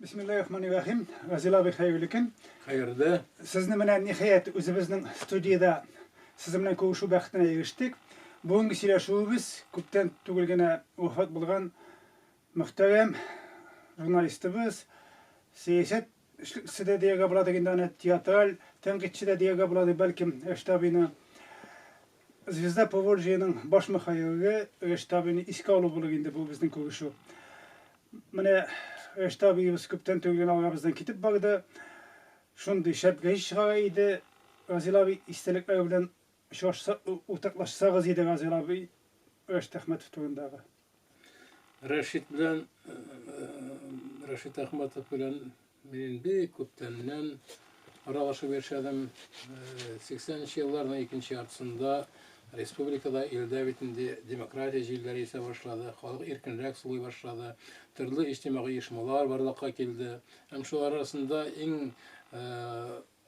Бисмиллаһир-рахманир-рахим. Разил абый, хәерле көн. Хәерле. Сезне менә ниһаять үзебезнең студиядә сезнең белән күрешү бәхетенә ирештек. Бүгенге сөйләшүебез күптән түгел генә вафат булган мөхтәрәм журналистыбыз, сәясәт эшлеклесе дә дияргә була инде аны, театраль тәнкыйтьче дә дияргә була, бәлкем, Рәшит абыйны. Звезда Поволжьеның баш мөхәррире Рәшит абыйны искә алу булыр инде бу безнең күрешү. Менә Рәшит абыебыз күптән түгел генә арабыздан китеп барды. Шундый шәп гәҗит чыгара иде. Разил абый истәлекләре белән очрашса, уртаклашсагыз иде, Разил абый, Рәшит Әхмәтов турындагы. Рәшит белән Рәшит Әхмәтов белән мин бик күптәннән аралашып яшәдем. 80 нче елларның икенче яртысында республикада, илдә бит инде демократия җилләре исә башлады, халык иркенрәк сулый башлады, төрле иҗтимагый оешмалар барлыкка килде. Һәм шулар арасында иң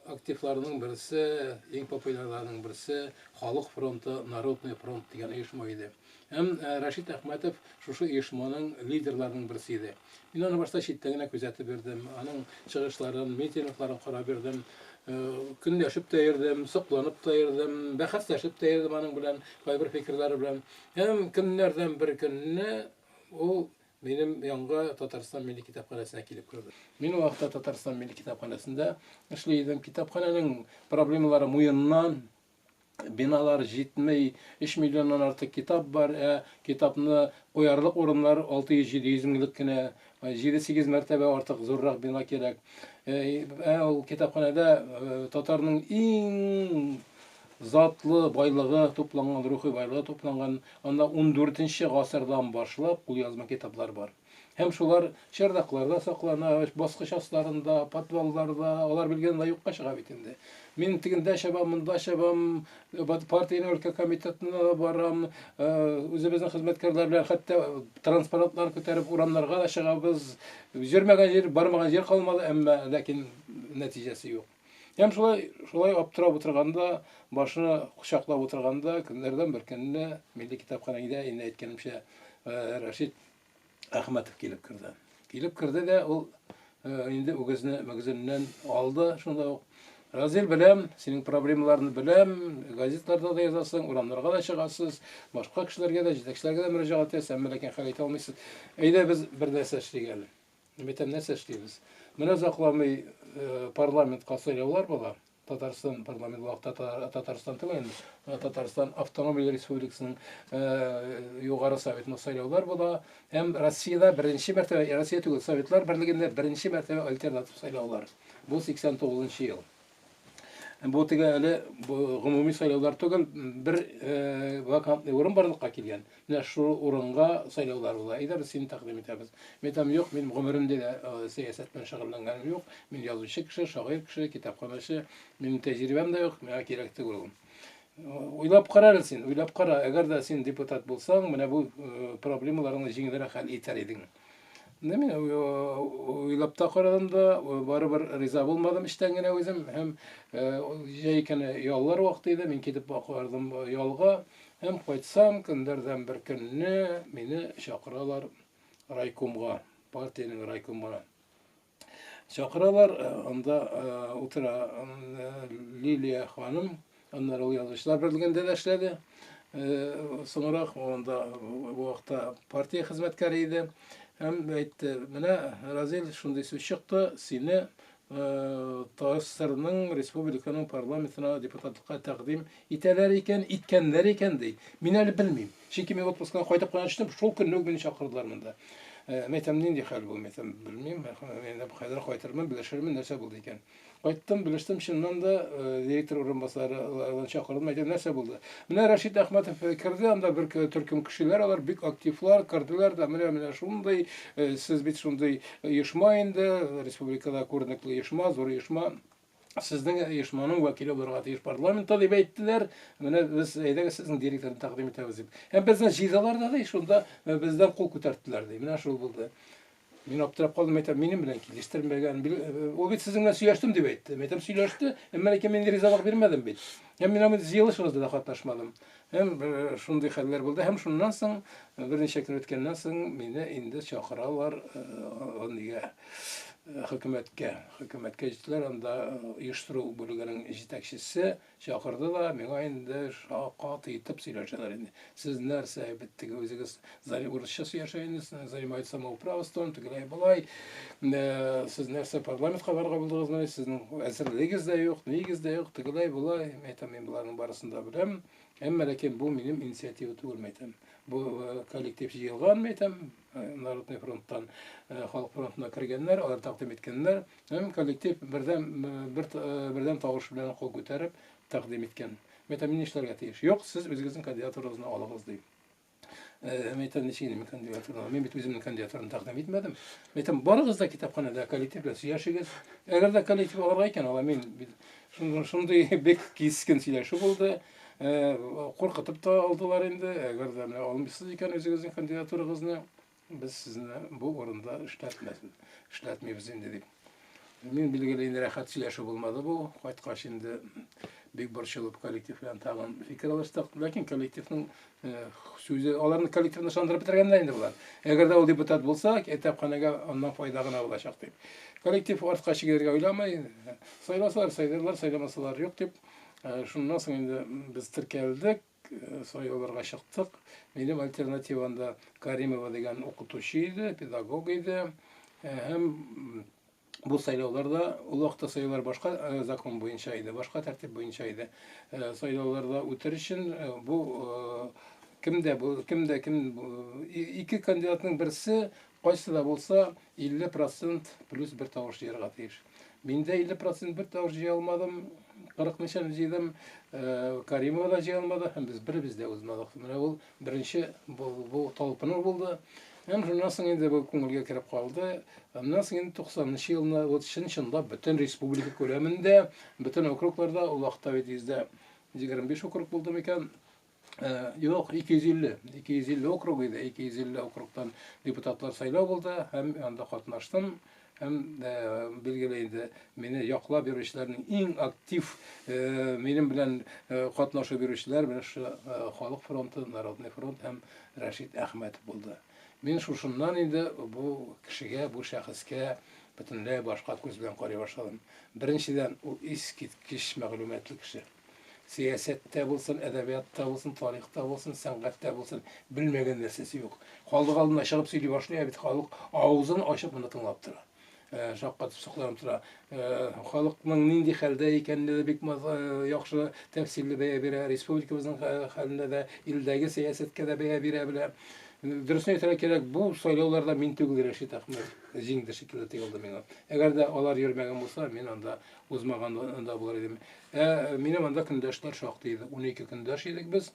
Активларның берсе, иң популярларының берсе Халык фронты, Народный фронт дигән оешма иде. Һәм Рәшит Әхмәтов шушы оешманың лидерларының берсе иде. Мин аны башта читтән генә күзәтеп йөрдем, аның чыгышларын, митингларын карап йөрдем, көнләшеп тә йөрдем, сокланып та йөрдем, бәхәсләшеп тә йөрдем аның белән, кайбер фикерләре белән. Һәм көннәрдән бер көнне ул Минем янга Татарстан Милли китапханәсенә килеп керде. Мин ул вакытта Татарстан Милли китапханәсендә эшли идем. Китапханәнең проблемалары муеннан, биналар җитми, 3 миллионнан артык китап бар, ә китапны куярлык урыннар 600-700 меңлек кенә, 7-8 мәртәбә артык зуррак бина кирәк. Ә ул китапханәдә татарның иң затлы байлыгы тупланган, рухи байлыгы тупланган, анда ундүртенче гасырдан башлап кулъязма китаплар бар. Һәм шулар чердакларда саклана, баскыч асларында, подвалларда, алар билгеле юкка чыга бит инде. Мин тегендә чабам, монда чабам, партиянең өлкә комитетына да барам, үзебезнең хезмәткәрләр белән хәтта транспарантлар күтәреп урамнарга да чыгабыз. Йөрмәгән җир, бармаган җир калмады, әмма ләкин нәтиҗәсе юк. Һәм шулай, шулай аптырап утырганда, башны кочаклап утырганда, көннәрдән бер көнне Милли китапханәгә, инде әйткәнемчә, Рәшит Әхмәтов килеп керде. Килеп керде дә ул инде үгезне мөгезеннән алды шунда ук. Разил, беләм, синең проблемаларны беләм, газетларда да язасың, урамнарга да чыгасыз, башка кешеләргә дә, җитәкчеләргә дә мөрәҗәгать итәсез, әмма ләкин хәл итә алмыйсыз. Әйдә без бер нәрсә эшлик әле. Мин әйтәм, нәрсә эшлибез? Менә озакламый парламентка сайлаулар була. Татарстан парламент вакытта Татарстан түгел, Татарстан автономияле республикасының югары советына сайлаулар була. Һәм Россиядә беренче мәртәбә, Россия түгел, Советлар берлегендә беренче мәртәбә альтернатив сайлаулар. Бу 89 ел. Бу теге әле гомуми сайлаулар түгел, бер вакантный урын барлыкка килгән. Менә шул урынга сайлаулар була. Әйдә, без сине тәкъдим итәбез. Мин әйтәм, юк, минем гомеремдә дә сәясәт белән шөгыльләнгәнем юк. Мин язучы кеше, шагыйрь кеше, китапханәче. Минем тәҗрибәм дә юк, миңа кирәк түгел ул. Уйлап кара әле син, уйлап кара. Әгәр дә син депутат булсаң, менә бу проблемаларыңны җиңелрәк хәл итәр идең. Менә мин уйлап та карадым да, барыбер риза булмадым эчтән генә үзем. Һәм җәй көне яллар вакыты иде, мин китеп бардым ялга. Һәм кайтсам, көннәрдән бер көнне мине чакыралар райкомга, партиянең райкомына. Чакыралар, анда утыра Лилия ханым, аннары ул язучылар берлегендә дә эшләде. Соңрак анда бу вакытта партия хезмәткәре иде. Һәм әйтте, менә, Разил, шундый сүз чыкты, сине ТАССРның республиканың парламентына депутатлыкка тәкъдим итәләр икән, иткәннәр икән, ди. Мин әле белмим. Чөнки мин отпускадан кайтып кына төштем, шул көнне үк мине чакырдылар монда. Мин әйтәм, нинди хәл бу? Мин әйтәм, белмим. Мин хәзер кайтырмын, белешермен, нәрсә булды икән. Кайттым, белештем, чыннан да директор урынбасары чакырдым, әйтәм, нәрсә булды? Менә Рәшит Әхмәтов керде, анда бер төркем кешеләр, алар бик активлар, керделәр дә, менә-менә шундый, сез бит шундый оешма инде, республикада күренекле оешма, зур оешма. Сезнең оешманың вәкиле булырга тиеш парламентта, дип әйттеләр. Менә без, әйдәгез, сезнең директорны тәкъдим итәбез, дип. Һәм безне җыйдылар да, ди, шунда бездән кул күтәрттеләр, ди. Менә шул булды. Мин аптырап калдым, әйтәм, минем белән килештермәгән. Ул бит сезнең белән сөйләштем дип әйтте. Мин әйтәм, сөйләште, әмма ләкин мин ризалык бирмәдем бит. Һәм мин аны җыелышыгызда да катнашмадым. Һәм шундый хәлләр булды. Һәм шуннан соң, берничә көн үткәннән соң, мине инде чакыралар нигә, хөкүмәткә. Хөкүмәткә җиттеләр, анда оештыру бүлегенең җитәкчесе чакырды да, миңа инде каты итеп сөйләшәләр инде. Сез нәрсә, бит теге үзегез урысча сөйләшә инде, занимаетесь самоуправством, тегеләй болай. Сез нәрсә парламентка барырга булдыгызмы? Сезнең әзерлегегез дә юк, нигез дә юк, тегеләй болай. Мин әйтәм, мин боларның барысын да беләм. Әмма ләкин бу минем инициатива түгел, мин әйтәм. Бу коллектив җыелган, мин әйтәм, Народный фронттан Халык фронтына кергәннәр, алар тәкъдим иткәннәр. Һәм коллектив бердәм бер бердәм тавыш белән кул күтәреп тәкъдим иткән. Мин әйтәм, мин нишләргә тиеш? Юк, сез үзегезнең кандидатурагызны алыгыз, ди. Мин әйтәм, ничек инде мин кандидатураны? Мин бит үземнең кандидатураны тәкъдим итмәдем. Мин әйтәм, барыгыз да китапханәдә коллектив белән сөйләшегез. Әгәр дә коллектив алырга икән, ала мин бит шундый бик кискен сөйләшү булды. Куркытып та алдылар инде. Әгәр дә менә алмыйсыз икән үзегезнең кандидатурагызны, без сезне бу урында эшләтмәсен, эшләтмибез инде дип. Мин билгеле инде рәхәт сөйләшү булмады бу. Кайткач инде бик борчылып коллектив белән тагын фикер алыштык. Ләкин коллективның сүзе, аларны коллективны ышандырып бетергәннәр инде болар. Әгәр дә ул депутат булса, китапханәгә аннан файда гына булачак дип. Коллектив артка чигерергә уйламый. Сайласалар, сайларлар, сайламасалар юк дип. Шуннан соң инде без теркәлдек. Сайлауларга чыктык. Минем альтернативамда Каримова дигән укытучы иде, педагог иде. Һәм бу сайлауларда, ул вакытта сайлаулар башка закон буенча иде, башка тәртип буенча иде. Сайлауларда үтер өчен бу кемдә бу кемдә кем ике кандидатның берсе кайсы да булса 50% плюс бер тавыш җыярга тиеш. Мин дә 50% бер тавыш җыя алмадым, 40 ничәне җыйдым, Каримова да җыя алмады һәм без беребез дә узмадык. Менә ул беренче бу талпыну булды. Һәм шуннан соң инде бу күңелгә кереп калды. Аннан соң инде 90 нчы елны вот чын-чынлап бөтен республика күләмендә, бөтен округларда, ул вакытта бит 125 округ булды микән? Юк, 250, 250 округ иде, 250 округтан депутатлар сайлау булды һәм анда катнаштым. Һәм билгеле инде мине яклап йөрүчеләрнең иң актив минем белән катнашып йөрүчеләр менә шушы Халык фронты, Народный фронт һәм Рәшит Әхмәтов булды. Мин шушыннан инде бу кешегә, бу шәхескә бөтенләй башка күз белән карый башладым. Беренчедән, ул искиткеч мәгълүматлы кеше. Сәясәттә булсын, әдәбиятта булсын, тарихта булсын, сәнгатьтә булсын, белмәгән нәрсәсе юк. Халык алдына чыгып сөйли башлый, ә бит халык авызын ачып моны тыңлап тора. Шаккатып сокланып тора. Халыкның нинди хәлдә икәненә дә бик яхшы тәфсилле бәя бирә, республикабызның хәленә дә, илдәге сәясәткә дә бәя бирә белә. Дөресен әйтергә кирәк, бу сайлауларда мин түгел, Рәшит Әхмәтов җиңде шикелле тоелды миңа. Әгәр дә алар йөрмәгән булса, мин анда узмаган да булыр идем. Ә минем анда көндәшләр шактый иде. 12 көндәш идек без.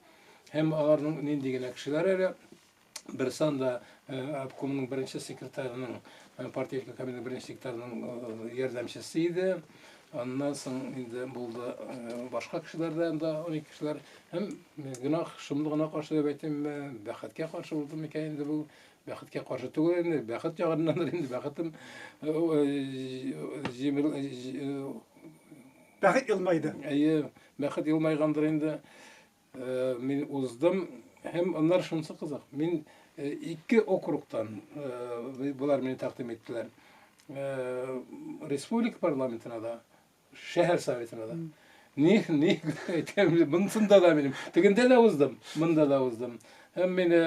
Һәм аларның нинди генә кешеләр әле. Берсе анда обкомның беренче секретарының, партия комитетының беренче секретарының ярдәмчесе иде. Аннан соң инде булды башка кешеләр дә анда 12 кешеләр. Һәм гөнаһ шомлыгына каршы дип әйтимме, бәхеткә каршы булды микән инде бу? Бәхеткә каршы түгел инде, бәхет ягыннандыр инде, бәхетем җимер Бәхет елмайды. Әйе, бәхет елмайгандыр инде. Мин уздым һәм аннары шунысы кызык. Мин ике округтан болар мине тәкъдим иттеләр. Республика парламентына да, шәһәр советына да. Ни, ни әйтәм, монысында да минем. Тегендә дә уздым, монда да уздым. Һәм мине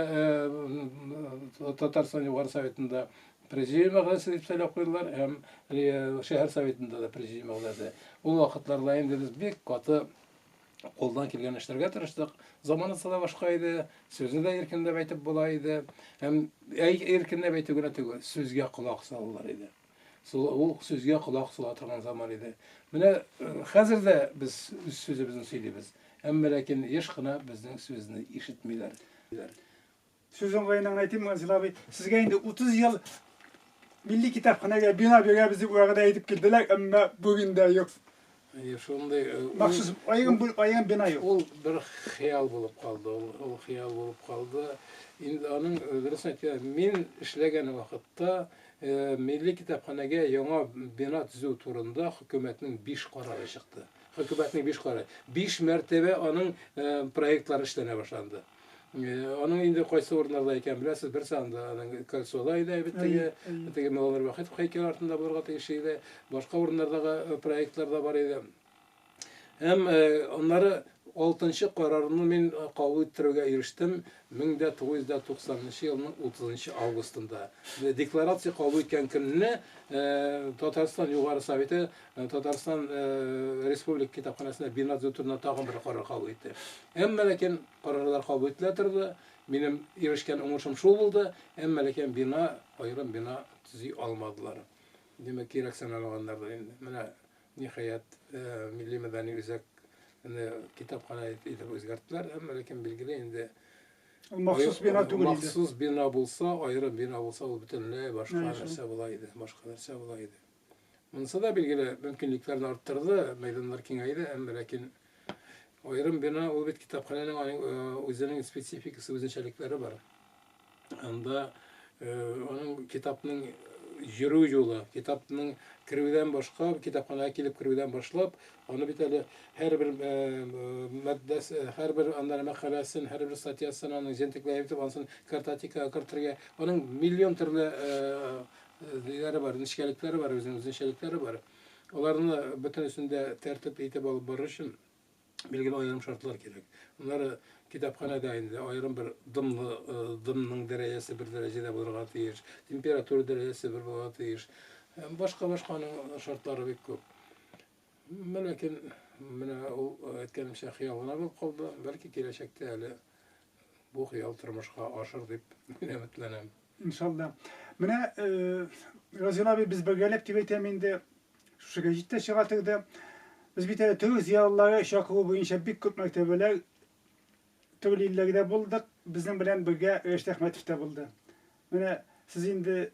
Татарстан Югары Советында президиум әгъзасы дип сайлап куйдылар, һәм шәһәр советында да президиум әгъзасы. Ул вакытларда инде без бик каты кулдан килгән эшләргә тырыштык. Заманасы да башка иде, сүзне дә иркенләп әйтеп була иде. Һәм иркенләп әйтү генә түгел, сүзгә колак салалар иде. Ул сүзгә колак сала торган заман иде. Менә хәзер дә без үз сүзебезне сөйлибез. Әмма ләкин еш кына безнең сүзне ишетмиләр. Сүз уңаеннан әйтим, Вазил абый, сезгә инде 30 ел милли китапханәгә бина бирәбез дип вәгъдә итеп килделәр, әмма бүген дә юк. Әйе, шундый махсус аерым бу аерым бина юк. Ул бер хыял булып калды, ул хыял булып калды. Инде аның дөресен әйткәндә, мин эшләгән вакытта милли китапханәгә яңа бина төзү турында хөкүмәтнең 5 карары чыкты. Хөкүмәтнең 5 карары. 5 мәртәбә аның проектлары эшләнә башланды. Аның инде кайсы урыннарда икәнен беләсез, берсе анда аның Кольцода иде бит теге, теге Мулланур Вахитов һәйкәле артында булырга тиеш иде. Башка урыннардагы проектлар да бар иде. Һәм аннары алтынчы карарны мин кабул иттерүгә ирештем 1990 елның 30 августында. Декларация кабул иткән көнне Татарстан Югары Советы Татарстан Республика китапханәсенә бина төзү турында тагын бер карар кабул итте. Әмма ләкин карарлар кабул ителә торды. Минем ирешкән уңышым шул булды. Әмма ләкин бина, аерым бина төзи алмадылар. Димәк, кирәк санамаганнардыр инде. Менә Ниһаять, милли мәдәни үзәкне китапханә итеп үзгәрттеләр, әмма ләкин билгеле инде Ул махсус бина түгел инде. Махсус бина булса, аерым бина булса, ул бөтенләй башка нәрсә була иде, башка нәрсә була иде. Монысы да билгеле мөмкинлекләрне арттырды, мәйданнар киңәйде, әмма ләкин аерым бина ул бит китапханәнең аның үзенең спецификасы, үзенчәлекләре бар. Анда аның китапның йөрү юлы, китапның керүдән башка, китапханәгә килеп керүдән башлап, аны бит әле һәрбер маддәсе, һәрбер аннары мәкаләсен, һәрбер статьясын аның җентекләп итеп, анысын картотекага кертергә, аның миллион төрле ниләре бар, нечкәлекләре бар, үзенең үзенчәлекләре бар. Аларны бөтенесен дә тәртип итеп алып барыр өчен билгеле аерым шартлар кирәк. Аннары китапханәдә инде аерым бер дымлы, э, дымның дәрәҗәсе бер дәрәҗәдә булырга тиеш, температура дәрәҗәсе бер булырга тиеш. Э, башка-башка аның шартлары бик күп. Ләкин менә ул э, әйткәнемчә хыял гына булып калды. Бәлки киләчәктә әле бу хыял тормышка ашыр дип мин өметләнәм. Иншалла. Менә Разил абый без бергәләп дип әйтәм инде, шушы гәҗиттә чыга торды. Без бит әле төрек зыялылары чакыруы буенча бик күп мәртәбәләр төрле илләрдә булдык. Безнең белән бергә Рәшит Әхмәтов та булды. Менә сез инде,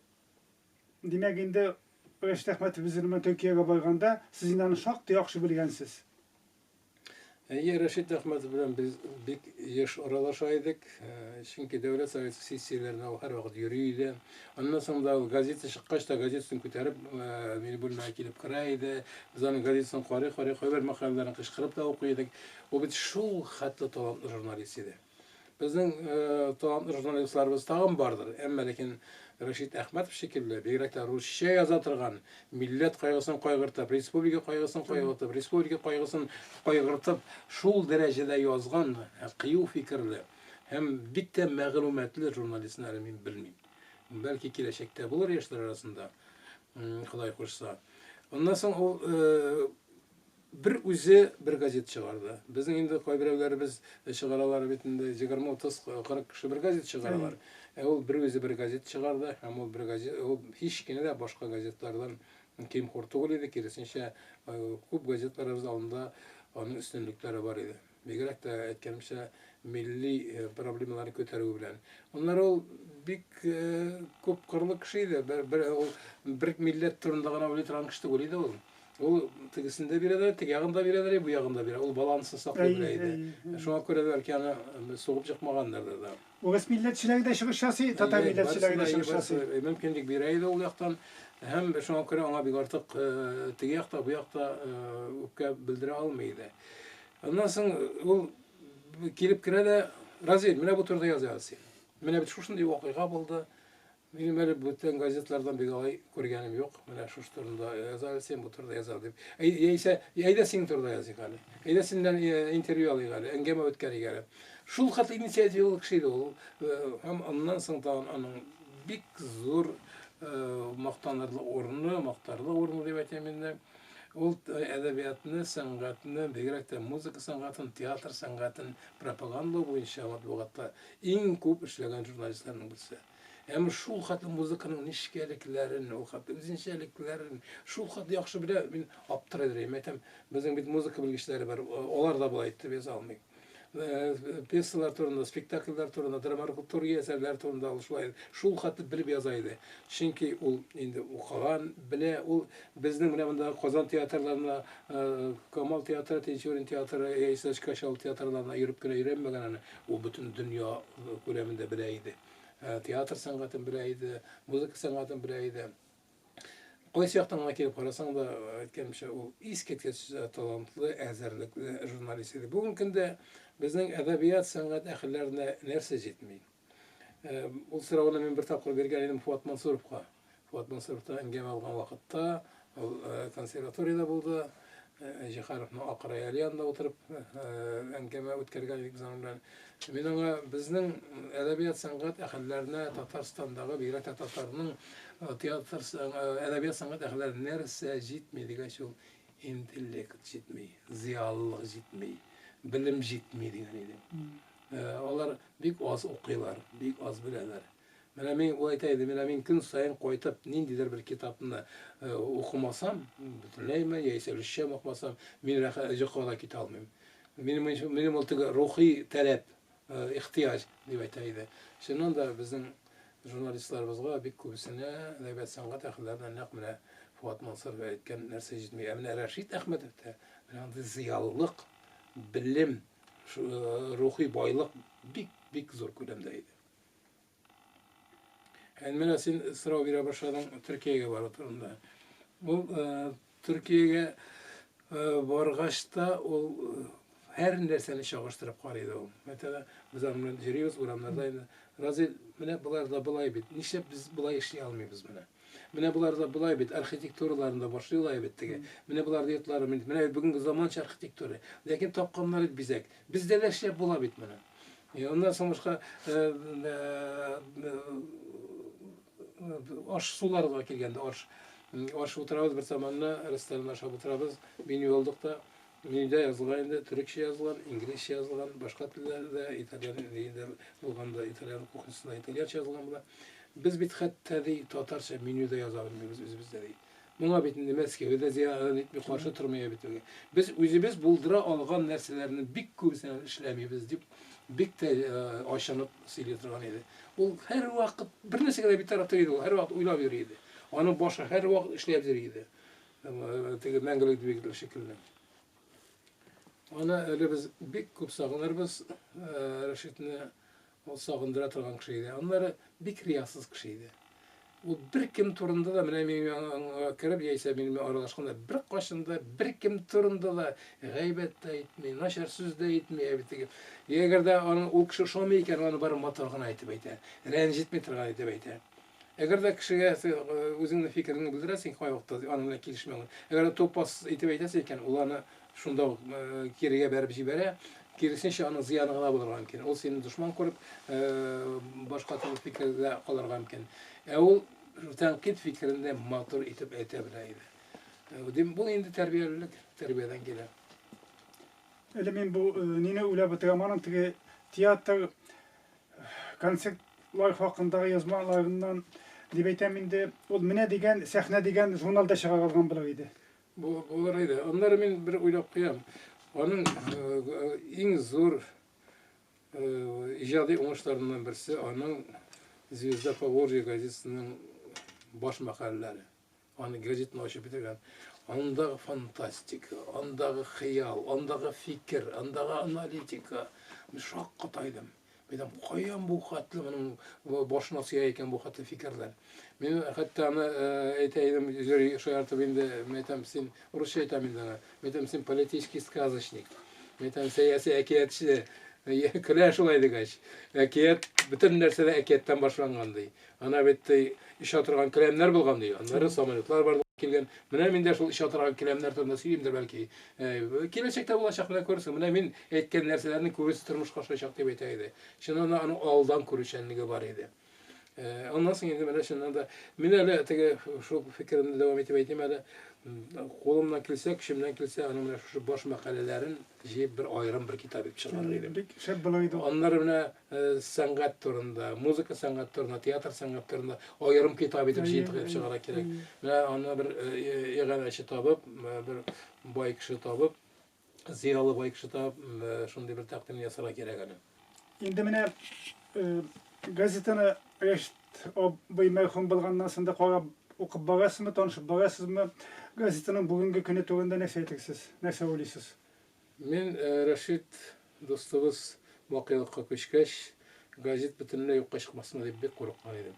димәк инде, Рәшит Әхмәтов безнең белән Төркиягә барганда, сез инде аны шактый яхшы белгәнсез. Әйе, Рәшит Әхмәтов белән без бик еш аралаша идек. Чөнки Дәүләт Советы сессияләренә ул һәрвакыт йөри иде. Аннан соң да ул газета чыккач та газетасын күтәреп, минем бүлмәгә килеп керә иде. Без аның газетасын карый-карый кайбер мәкаләләрен кычкырып та укый идек. Ул бит шул хәтле талантлы журналист иде. Безнең талантлы журналистларыбыз тагын бардыр, әмма ләкин Рәшит Әхмәтов шикелле, бигрәк тә русча яза торган, милләт кайгысын кайгыртып, республика кайгысын кайгыртып, республика кайгысын кайгыртып, шул дәрәҗәдә язган кыю фикерле һәм бик тә мәгълүматлы журналистны әле мин белмим. Бәлки киләчәктә булыр яшьләр арасында, Ходай кушса. Аннан соң ул Бер үзе бер газет чыгарды. Безнең инде кайберәүләребез чыгаралар бит инде 20, 30, 40 кеше бер газет чыгаралар. Ә ул бер үзе бер газет чыгарды һәм ул бер газет, ул һич кенә дә башка газетлардан ким-хур түгел иде, киресенчә, күп газетларыбыз алдында аның өстенлекләре бар иде. Бигрәк тә, әйткәнемчә, милли проблемаларны күтәрүе белән. Аннары ул бик күп кырлы кеше иде. Бер, бер, ул бер милләт турында гына уйлый торган кеше түгел иде ул. Ул тегесен дә бирә дә, теге ягын да бирә дә, бу ягын да бирә. Ул балансын саклый белә иде. Шуңа күрә бәлки аны сугып чыкмаганнардыр да. Урыс милләтчеләре дә чыгыш ясый, татар милләтчеләре дә чыгыш ясый. Мөмкинлек бирә иде ул яктан. Һәм шуңа күрә аңа бик артык теге якта, бу якта үпкә белдерә алмый иде. Аннан соң ул килеп керә дә, Разил, менә бу турыда яза син. Менә бит шушындый вакыйга булды. Минем әле бүтән газетлардан бик алай күргәнем юк. Менә шушы турында яза әле син, бу турыда яза дип. Яисә, әйдә синең турында языйк әле. Әйдә синнән интервью алыйк әле, әңгәмә үткәрик әле. Шул хәтле инициативалы кеше иде ул. Һәм аннан соң тагын аның бик зур мактанырлык урыны, мактарлык урыны дип әйтәм инде. Ул әдәбиятны, сәнгатьне, бигрәк тә музыка сәнгатен, театр сәнгатен пропагандалау буенча матбугатта иң күп эшләгән журналистларның берсе. Әмма шул хәтле музыканың нечкәлекләрен, ул хәтле үзенчәлекләрен шул хәтле яхшы белә, мин аптырый идем. Әйтәм, безнең бит музыка белгечләре бар, алар да болай итеп яза алмый. Пьесалар турында, спектакльләр турында, драматургия әсәрләре турында ул шулай шул хәтле белеп яза иде. Чөнки ул инде укыган, белә, ул безнең менә монда Казан театрларына, Камал театры, Тинчурин театры, яисә Чкачал театрларына йөреп кенә өйрәнмәгән аны. Ул бөтен дөнья күләмендә белә иде. Театр сәнгатен белә иде, музыка сәнгатен белә иде. Кайсы яктан гына килеп карасаң да, әйткәнемчә, ул искиткеч талантлы, әзерлекле журналист иде. Бүгенге көндә безнең әдәбият, сәнгать әһелләренә нәрсә җитми? Ул сорауны мин бер тапкыр биргән идем Фуат Мансуровка. Фуат Мансуровтан әңгәмә алган вакытта, ул консерваториядә булды, Җиһановның ак рояле янында утырып әңгәмә үткәргән идек без аның белән. Мин аңа безнең әдәбият сәнгать әһелләренә Татарстандагы, бигрәк тә татарның театр, әдәбият сәнгать әһелләренә нәрсә җитми дигәч, ул интеллект җитми, зыялылык җитми, белем җитми дигән иде. Алар бик аз укыйлар, бик аз беләләр. Менә мин, ул әйтә иде, менә мин көн саен кайтып ниндидер бер китапны укымасам, бөтенләйме, яисә өлешчә укымасам, мин рәхәт йокыга да китә алмыйм. Минем, минем ул теге рухи таләп, ихтыяҗ дип әйтә иде. Чыннан да безнең журналистларыбызга бик күбесенә әдәбият сәнгать әһелләренә нәкъ менә Фуат Мансуров әйткән нәрсә җитми. Ә менә Рәшит Әхмәтовта менә андый зыялылык, белем, рухи байлык бик бик зур күләмдә иде. Ә менә син сорау бирә башладың Төркиягә бару турында. Ул Төркиягә баргач та ул һәр нәрсәне чагыштырып карый иде ул. Мәсәлән, без аның белән йөрибез урамнарда инде. Разил, менә болар да болай бит. Нишләп без болай эшли алмыйбыз менә? Менә болар да болай бит, архитектураларын да башлыйлар бит теге. Менә болар йортлары, менә бүгенге заманча архитектура. Ләкин тапканнар бит бизәк. Бездә дә эшләп була бит моны. Аннан соң башка аш суларга килгәндә аш аш утырабыз бер заманны ресторанда ашап утырабыз. Меню алдык та менюда язылган инде төрекчә язылган, инглизчә язылган, башка телләрдә, итальян инде булганда итальян кухнясында итальянча язылган була. Без бит хәтта ди татарча меню да яза белмибез үзебездә ди. Моңа бит инде Мәскәү дә зыян итми, каршы тормый бит. Без үзебез булдыра алган нәрсәләрне бик күбесен эшләмибез дип, бик тә ачынып сөйли торган иде. Ул һәрвакыт бер нәрсәгә дә битараф түгел иде, ул һәрвакыт уйлап йөри иде. Аның башы һәрвакыт эшләп йөри иде. Теге мәңгелек двигатель шикелле. Аны әле без бик күп сагынырбыз, Рәшитне. Ул сагындыра торган кеше иде. Аннары бик риясыз кеше иде. Ул беркем турында да, менә минем янга кереп, яисә минем белән аралашканда, беркайчан да беркем турында да гайбәт тә әйтми, начар сүз дә әйтми. Ә бит теге, әгәр дә аның ул кеше ошамый икән, аны бары матур гына итеп әйтә, рәнҗетми торган итеп әйтә. Әгәр дә кешегә үзеңнең фикереңне белдерәсең, кайвакытта аның белән килешмәү. Әгәр дә тупас итеп әйтәсең икән, ул аны шунда ук кирегә бәреп җибәрә. Киресенчә, аның зыяны гына булырга мөмкин. Ул сине дошман күреп, башка төрле фикердә калырга мөмкин. Ә ул тәнкыйть фикерен дә матур итеп әйтә белә иде. Дим, бу инде тәрбиялелек, тәрбиядән килә. Әле мин бу нине уйлап утырам, аның теге театр концертлар хакындагы язмаларыннан дип әйтәм инде, ул менә дигән сәхнә дигән журнал да чыгара алган булыр иде. Булыр иде. Аннары мин бер уйлап куям. Аның иң зур иҗади уңышларыннан берсе аның Звезда Поволжья газетасының баш мәкаләләре. Аны газетаны ачып битергән. Андагы фантастика, андагы хыял, андагы фикер, андагы аналитика. Мин шаккатайдым. Мин әйтәм, каян бу хәтле моның башына сыя икән бу хәтле фикерләр. Мин хәтта аны әйтә идем, йөри шаяртып инде, мин әйтәм, син русча әйтәм инде аңа. Мин әйтәм, син политический сказочник. Мин әйтәм, сәяси әкиятче. Көлә шулай дигәч. Әкият, бөтен нәрсә дә әкияттән башланган ди. Ана бит оча торган келәмнәр булган ди. Аннары самолетлар барлыкка килгән. Менә мин дә шул оча торган келәмнәр турында сөйлимдер бәлки. Киләчәктә булачак, менә күрерсең. Менә мин әйткән нәрсәләрнең күбесе тормышка ашачак дип әйтә иде. Чыннан да аның алдан күрүчәнлеге бар иде. Аннан соң инде менә чыннан да мин әле теге шул фикеремне дәвам итеп әйтим әле. Кулымнан килсә, көчемнән килсә, аның менә шушы баш мәкаләләрен җыеп бер аерым бер китап итеп чыгарыр идем. Бик шәп булыр иде. Аннары менә сәнгать турында, музыка сәнгать турында, театр сәнгать турында аерым китап итеп җыентык итеп чыгарга кирәк. Менә аны бер иганәче табып, бер бай кеше табып, зыялы бай кеше табып, шундый бер тәкъдим ясарга кирәк әле. Инде менә газетаны Рәшит абый мәрхүм булганнан соң да карап укып барасызмы, танышып барасызмы? Газетаның бүгенге көне турында нәрсә әйтерсез, нәрсә уйлыйсыз? Мин Рәшит дустыбыз бакыйлыкка күчкәч, газет бөтенләй юкка чыкмасмы дип бик курыккан идем.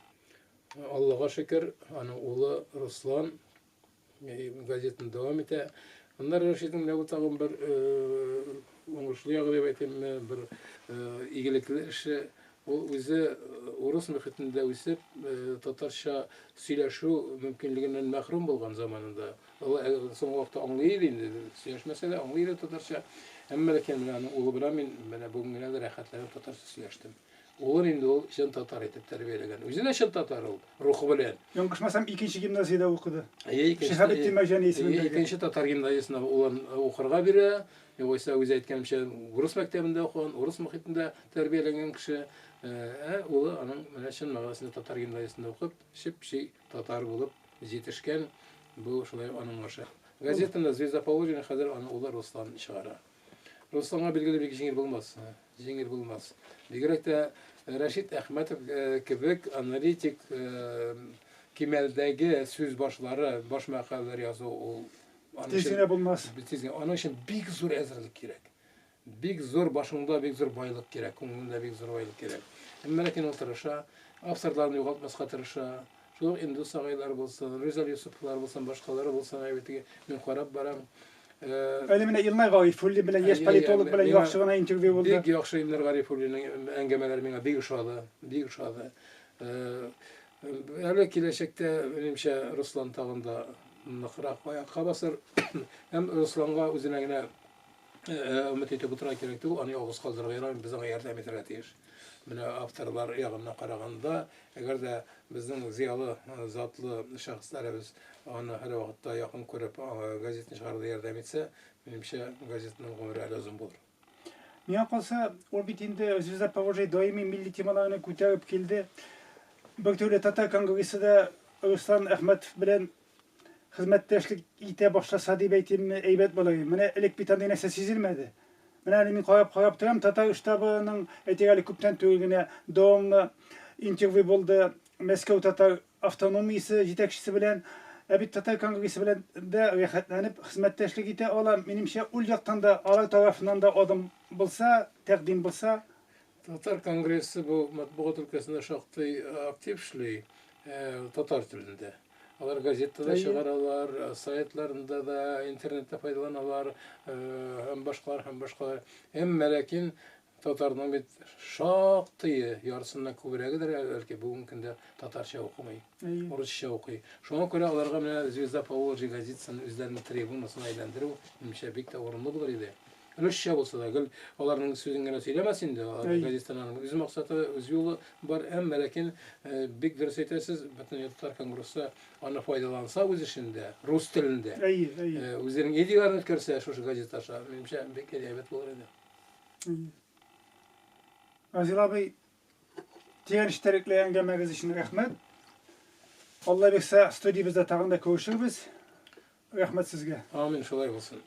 Аллага шөкер, аның улы Руслан. Газетаны дәвам итә. Аннары Рәшитнең менә бу тагын бер уңышлы ягы дип әйтимме, бер игелекле эше. Ул үзе урыс мөхитендә үсеп, татарча сөйләшү мөмкинлегеннән мәхрүм булган заманында. Ул соңгы вакытта аңлый иде инде, сөйләшмәсә дә аңлый иде татарча. Әмма ләкин менә аның улы белән мин менә бүген генә дә рәхәтләнеп татарча сөйләштем. Улын инде ул чын татар итеп тәрбияләгән. Үзе дә чын татар ул, рухы белән. Ялгышмасам, икенче гимназиядә укыды. Әйе, икенче. Шиһабетдин Мәрҗани исемендәге. Икенче татар гимназиясендә улын укырга бирә. Югыйсә, үзе әйткәнемчә, урыс мәктәбендә укыган, урыс мохитендә тәрбияләнгән кеше. Ә улы аның менә чын мәгънәсендә татар гимназиясендә укып, чеп-чи татар булып җитешкән. Бу шулай аның аша. Газетаны Звезда Поволжья хәзер аның улы Руслан чыгара. Русланга билгеле бик җиңел булмас. Җиңел булмас. Бигрәк тә Рәшит Әхмәтов кебек аналитик кимәлдәге сүз башлары, баш мәкаләләр язу ул тиз генә булмас. Тиз генә. Аның өчен бик зур әзерлек кирәк. Бик зур башыңда бик зур байлык кирәк, күңелеңдә бик зур байлык кирәк. Әмма ләкин ул тырыша, авторларны югалтмаска тырыша. Шул ук Индус агайлар булсын, Рүзәл Йосыповлар булсын, башкалары булсын, әйбәт мин карап барам. Әле менә Илнар Гарифуллин белән яшь политолог белән яхшы гына интервью булды. Бик яхшы Илнар Гарифуллинның әңгәмәләре миңа бик ошады, бик ошады. Әле киләчәктә, минемчә, Руслан тагын да ныграк аякка басыр. Һәм Русланга үзенә генә өмет итеп утырырга кирәк түгел, аны ялгыз калдырырга ярамый, без аңа ярдәм итәргә тиеш. Менә авторлар ягыннан караганда, әгәр дә безнең зыялы, затлы шәхесләребез аны һәрвакытта якын күреп, газетаны чыгаруда ярдәм итсә, минемчә, газетаның гомере әле озын булыр. Миңа калса, ул бит инде Звезда Поволжья даими милли темаларны күтәреп килде. Бер төрле татар конгрессы да Руслан Әхмәтов белән хезмәттәшлек итә башласа дип әйтимме, әйбәт булыр иде. Менә элек бит андый нәрсә сизелмәде. Менә әле мин карап-карап торам, татар штабының, әйтик әле күптән түгел генә дәвамлы интервью булды Мәскәү татар автономиясе җитәкчесе белән. Ә бит татар конгрессы белән дә рәхәтләнеп хезмәттәшлек итә ала. Минемчә, ул яктан да, алар тарафыннан да адым булса, тәкъдим булса. Татар конгрессы бу матбугат өлкәсендә шактый актив эшли, татар телендә. Алар газета да чыгаралар, сайтларында да, интернетта файдаланалар, һәм башкалар, һәм башкалар. Әмма ләкин татарның бит шактые, ярысыннан күбрәгедер бәлки, бүгенге көндә татарча укымый, урысча укый. Шуңа күрә аларга менә Звезда Поволжья газетасын үзләренең трибунасына әйләндерү, минемчә, бик тә урынлы булыр иде. Өлешчә булса да, гел аларның сүзен генә сөйләмәс инде, газетаның аның үз максаты, үз юлы бар, әмма ләкин бик дөрес әйтәсез, Бөтендөнья татар конгрессы аны файдаланса үз эшендә, рус телендә, әйе, әйе. Үзенең идеяләрен үткәрсә шушы газета аша, минемчә, бик әйбәт булыр иде. Разил абый, тирән эчтәлекле әңгәмәгез өчен рәхмәт. Алла бирсә, студиябездә тагын да күрешербез. Рәхмәт сезгә. Амин, шулай булсын.